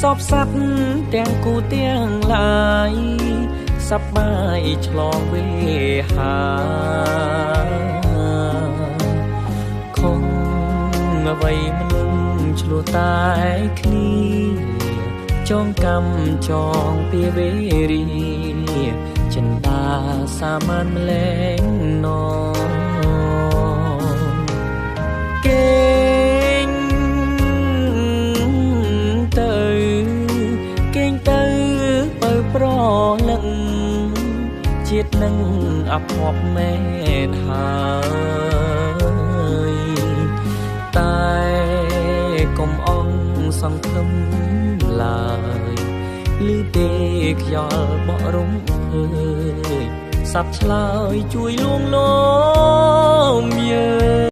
សពសត្វទាំងគូទាំងឡាយសប្បាយឆ្លងវេហាខំអ្វីមនុស្សឆ្លោះតែគ្នាចងកម្មចងពីវេរីចិន្តាសាមានម្លែងណគេងទៅគេងទៅបើប្រលឹងជាតិនឹងអភ័ព្វមែនហើយតែកុំអងសង្ឃឹមឡើយឬទេខ្យល់បក់រំភើយសັບឆ្លើយជួយលួងលោមយើ